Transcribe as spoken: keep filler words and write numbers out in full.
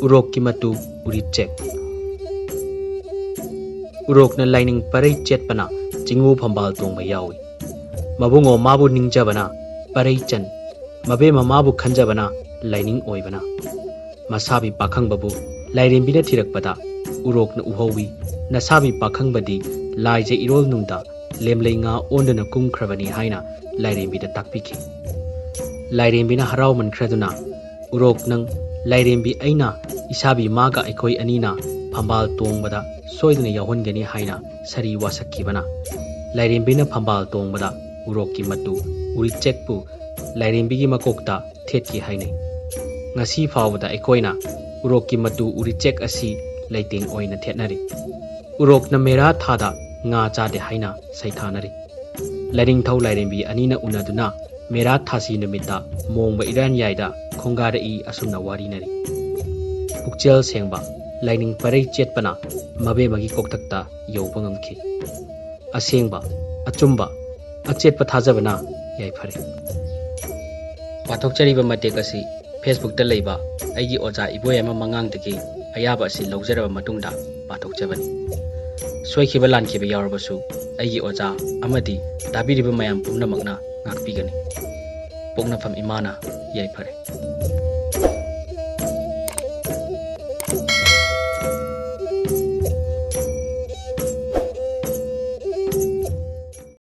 ꯎꯔꯣꯛꯀꯤ ꯃꯇꯨ ꯎꯔꯤꯆꯦꯛ꯫ ꯎꯔꯣꯛꯅ ꯂꯥꯏꯅꯤꯡ ꯄꯔꯩ ꯆꯦꯠꯄꯅ ꯆꯤꯡꯉꯨ ꯐꯝꯕꯥꯜ ꯇꯣꯡꯕ ꯌꯥꯎꯏ꯫ ꯃꯕꯨꯡꯉꯣ ꯃꯥꯕꯨ ꯅꯤꯡꯖꯕꯅ ꯄꯔꯩ ꯆꯟ, ꯃꯕꯦꯝꯃ ꯃꯥꯕꯨ ꯈꯟꯖꯕꯅ ꯂꯥꯏꯅꯤꯡ ꯑꯣꯏꯕꯅ꯫ ꯃꯁꯥꯕꯤ ꯄꯥꯈꯪꯕꯕꯨ ꯂꯥꯏꯔꯦꯝꯕꯤꯅ ꯊꯤꯔꯛꯄꯗ ꯎꯔꯣꯛꯅ ꯎꯍꯧꯏ, ꯅꯁꯥꯕꯤ ꯄꯥꯈꯪꯕꯗꯤ ꯂꯥꯏꯖ ꯏꯔꯣꯜ ꯅꯨꯡꯗ ꯂꯦꯝꯂꯩ ꯉꯥ ꯑꯣꯟꯗꯨꯅ ꯀꯨꯝꯈ꯭ꯔꯕꯅꯤ ꯍꯥꯏꯅ ꯂꯥꯏꯔꯦꯝꯕꯤꯗ ꯇꯥꯛꯄꯤꯈꯤ꯫ ꯂꯥꯏꯔꯦꯝꯕꯤꯅ ꯍꯔꯥꯎꯃꯟꯈ꯭ꯔꯗꯨꯅ, "ꯎꯔꯣꯛ ꯅꯪ ꯂꯥꯏꯔꯦꯝꯕꯤ ꯑꯩꯅ ꯏꯁꯥꯕꯤ ꯃꯥꯒ ꯑꯩꯈꯣꯏ ꯑꯅꯤꯅ ꯐꯝꯕꯥꯜ ꯇꯣꯡꯕꯗ ꯁꯣꯏꯗꯅ ꯌꯥꯎꯍꯟꯒꯅꯤ" ꯍꯥꯏꯅ ꯁꯥꯔꯤ ꯋꯥꯁꯛꯈꯤꯕꯅ꯫ ꯂꯥꯏꯔꯦꯝꯕꯤꯅ ꯐꯝꯕꯥꯜ ꯇꯣꯡꯕꯗ ꯎꯔꯣꯛꯀꯤ ꯃꯇꯨ ꯎꯔꯤꯆꯦꯛꯄꯨ ꯂꯥꯏꯔꯦꯝꯕꯤꯒꯤ ꯃꯀꯣꯛꯇ ꯊꯦꯠꯈꯤ ꯍꯥꯏꯅꯩ꯫ ꯉꯁꯤ ꯐꯥꯎꯕꯗ ꯑꯩꯈꯣꯏꯅ ꯎꯔꯣꯛꯀꯤ ꯃꯇꯨ ꯎꯔꯤꯆꯦꯛ ꯑꯁꯤ ꯂꯩꯇꯦꯡ ꯑꯣꯏꯅ ꯊꯦꯠꯅꯔꯤ꯫ ꯎꯔꯣꯛꯅ ꯃꯦꯔꯥ ꯊꯥꯗ ꯉꯥ ꯆꯥꯗꯦ ꯍꯥꯏꯅ ꯁꯩꯊꯥꯅꯔꯤ꯫ ꯂꯥꯏꯅꯤꯡꯊꯧ ꯂꯥꯏꯔꯦꯝꯕꯤ ꯑꯅꯤꯅ ꯎꯅꯗꯨꯅ ꯃꯦꯔꯥ ꯊꯥꯁꯤ ꯅꯨꯃꯤꯠꯇ ꯃꯣꯡꯕ ꯏꯔꯥꯟꯌꯥꯏꯗ ꯈꯣꯡꯒꯥꯔꯛꯏ ꯑꯁꯨꯝꯅ ꯋꯥꯔꯤꯅꯔꯤ꯫ ꯄꯨꯛꯆꯦꯜ ꯁꯦꯡꯕ, ꯂꯥꯏꯅꯤꯡ ꯄꯔꯩ ꯆꯦꯠꯄꯅ ꯃꯕꯦꯝꯃꯒꯤ ꯀꯣꯛꯊꯛꯇ ꯌꯧꯕ ꯉꯝꯈꯤ꯫ ꯑꯁꯦꯡꯕ, ꯑꯆꯨꯝꯕ, ꯑꯆꯦꯠꯄ ꯊꯥꯖꯕꯅ ꯌꯥꯏꯐꯔꯦ꯫ ꯄꯥꯊꯣꯛꯆꯔꯤꯕ ꯃꯇꯦꯛ ꯑꯁꯤ Facebook ꯇ ꯂꯩꯕ ꯑꯩꯒꯤ ꯑꯣꯖꯥ ꯏꯕꯣꯌꯥꯏꯃ ꯃꯉꯥꯡꯗꯒꯤ ꯑꯌꯥꯕ ꯑꯁꯤ ꯂꯧꯖꯔꯕ ꯃꯇꯨꯡꯗ ꯄꯥꯊꯣꯛꯆꯕꯅꯤ꯫ ꯁꯣꯏꯈꯤꯕ ꯂꯥꯟꯈꯤꯕ ꯌꯥꯎꯔꯕꯁꯨ ꯑꯩꯒꯤ ꯑꯣꯖꯥ ꯑꯃꯗꯤ ꯇꯥꯕꯤꯔꯤꯕ ꯃꯌꯥꯝ ꯄꯨꯝꯅꯃꯛꯅ ꯉꯥꯛꯄꯤꯒꯅꯤ꯫ ꯄꯣꯛꯅꯐꯝ ꯏꯃꯥꯅ ꯌꯥꯏꯐꯔꯦ꯫